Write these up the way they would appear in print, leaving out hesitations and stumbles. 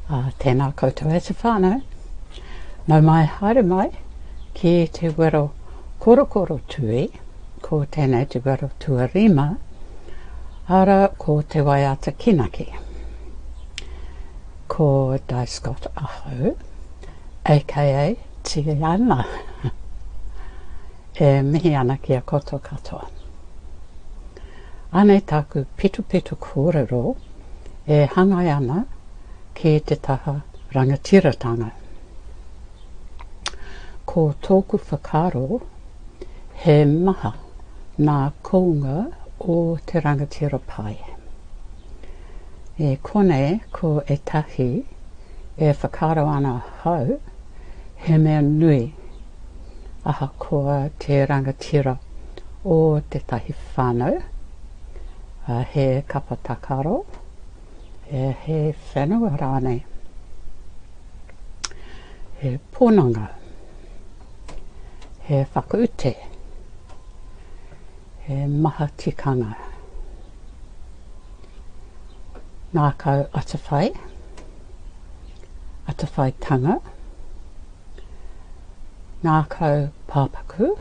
Tēnā koutou e te whānau. Nau mai haere mai ki te wero korokoro tui, ko tēnei te wero tuarima, ara ko te waiata kinaki. Ko Di Scott ahau, aka Tiana. E mihi ana ki a koutou katoa. Anei tāku pitopito kōrero e hangai ana ki te taha rangatiratanga. Ko tōku whakaaro he maha nā kounga o te rangatira pai. E konei ko ētahi e whakaaro ana ahau he mea nui ahakoa te rangatira o tētahi whānau, he kapa tākaro, he whenua rānei, he pononga, he whakaute, he maha tikanga, ngākau atawhai, atawhaitanga, Ngākau pāpaku,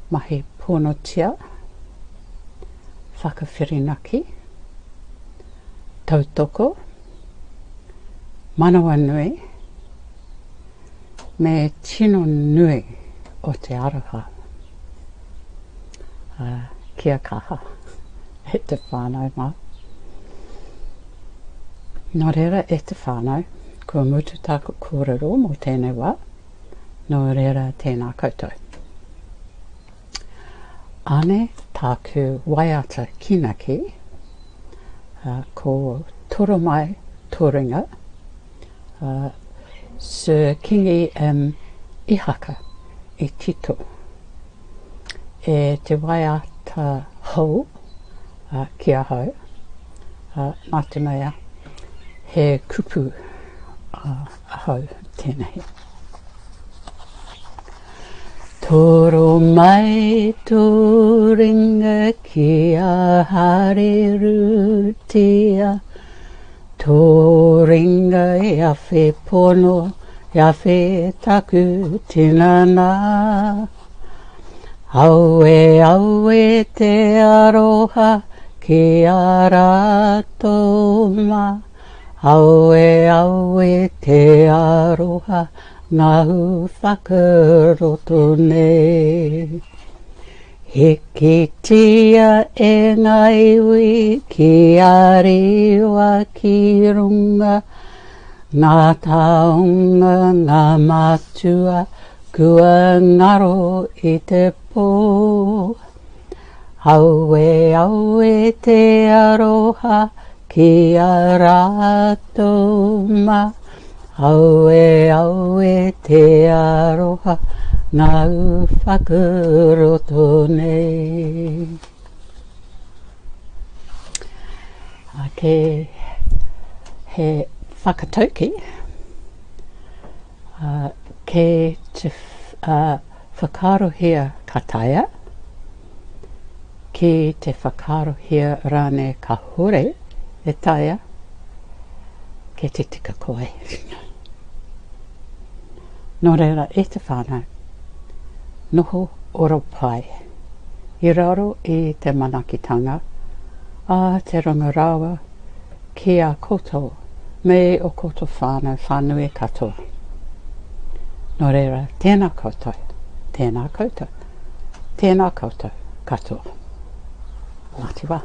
mahi ponotia, whakawhirinaki, tautoko, manawanui, me tino nui o te aroha. Kia kaha e te whānau mā. Nō reira e te whānau, kua mutu tāku kōrero mō tēnei wā, nō reira tēnā koutou. Anei tāku waiata kīnaki, ko Toro Mai Tō Ringa, Sir Kingi M. Ihaka i tito. E te waiata hou ki ahau, nā te mea he kupu ahau tēnei. Toro mai tō ringa ki a Harerutia, Tō ringa e awhe pono, e awhe taku tinana. Aue, aue te aroha ki a rātou mā. Aue, aue te aroha ngāu whakaroto nei. Hikitia e ngā iwi ki a rewa ki runga, ngā taonga, ngā mātua Kua ngaro i te pō. Aue, aue te aroha ki a rātou mā. Aue, aue te aroha ngāu whakaroto nei. Ake, he whakatauki. Kei te whakaarohia ka taea, ki te whakaarohia rānei kāore e taea, kei te tika koe. Nō reira, e te whānau, noho ora pai i raro i te manaakitanga a te Runga Rawa ki a koutou me o koutou whānau whānui katoa. Nō reira, tēnā koutou, tēnā koutou, tēnā koutou katoa. Ngāti Wā.